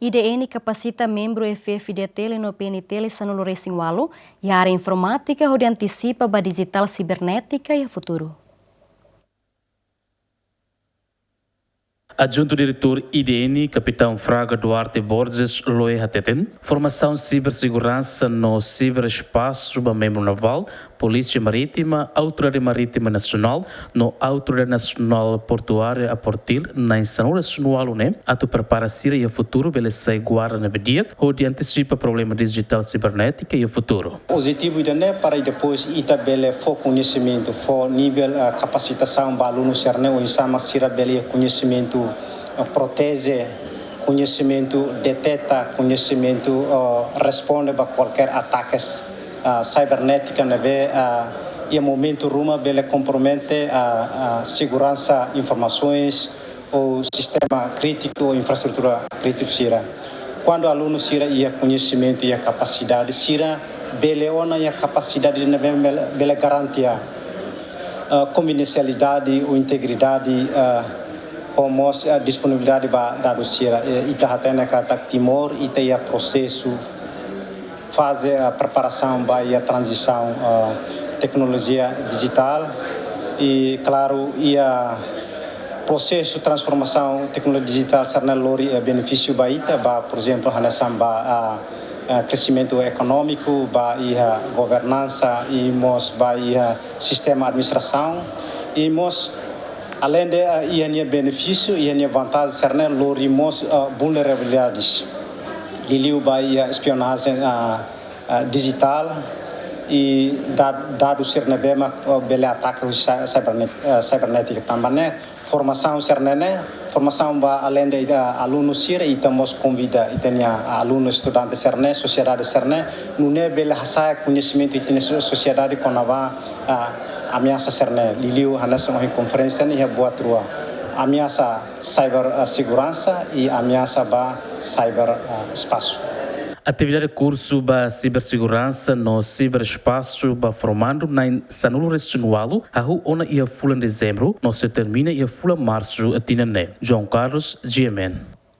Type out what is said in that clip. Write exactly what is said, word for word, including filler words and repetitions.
I D N kapasita membru F F D T L no P N T L sanulu-resin-ualu iha área informátika hodi antisipa ba dijitál sibernétika iha futuru. Adjuntu Diretór I D N, Kapitaun Fraga Duarte Borges Loe hateten, formasaun siberseguransa no siberespasu ba membru navál, Polísia Marítima, Autoridade Marítima Nasionál no Autoridade Nasionál Portuária APORTIL na'in sanulu-resin-ualu ne'e atu prepara sira iha futuru bele sai guarda ne'ebé di'ak hodi antisipa problema dijitál sibernétika iha futuru. Objetivu ida-ne'e para depois ita bele fó koñesimentu, fó nivel, ah, kapasitasaun ba alunu sira-ne'e, oinsá mak sira bele iha koñesimentu, ah, proteje, koñesimentu deteta, koñesimentu, ah, responde ba kualkér atakes, ah, sibernétika ne'ebé, ah, iha momentu ruma bele kompromete, ah, ah, seguransa informasoens, ou sistema krítiku ou infraestrutura krítiku sira. Kuandu alunu sira iha koñesimentu, iha kapasidade, sira bele ona iha kapasidade ne'ebé bele, bele garantia, ah, konfidensialidade ou integridade, ah, ou mós, ah, disponibilidade ba dadus sira. Eh, ita hatene katak Timor, ita iha prosesu faze, ah, preparasaun ba iha tranzisaun, ah, teknolojia dijitál. I klaru, iha prosesu transformasaun teknolojia dijitál sira-ne'e lori, eh, benefísiu ba ita, ba, por ezemplu, hanesan ba, ah, ah, kresimentu ekonómiku, ba iha governansa, i mós ba iha sistema administrasaun, i mós aleinde, ah, iha nia benefísiu, iha nia vantajen sira-ne'e lori mós, ah, vulnerabilidades. Liuliu ba iha espionajen, ah, ah, dijitál i da-, dadus sira ne'ebé mak, ah, bele atake husi cy-, cybernet-, ah, cybernétika. Tanba ne'e formasaun sira-ne'e, formasaun ba aleinde, ah, alunu sira, ita mós konvida ita-nia alunu, estudante sira-ne'e, sosiedade sira-ne'e, nune'e bele hasa'e koñesimentu ita-nia so-, sosiedade kona-ba, ah, ameasa sira-ne'e. Liuliu hanesan ohin konferénsia ne'e iha buat rua. Ameasa cyber, ah, seguransa i ameasa ba cyber, ah, espasu. Atividade kursu ba siberseguransa no siberespasu ba formandu na'in sanulu-resin-ualu hahú ona iha fulan Dezembru no sei termina iha fulan Marsu tinan ne'e. João Carlos, G M N.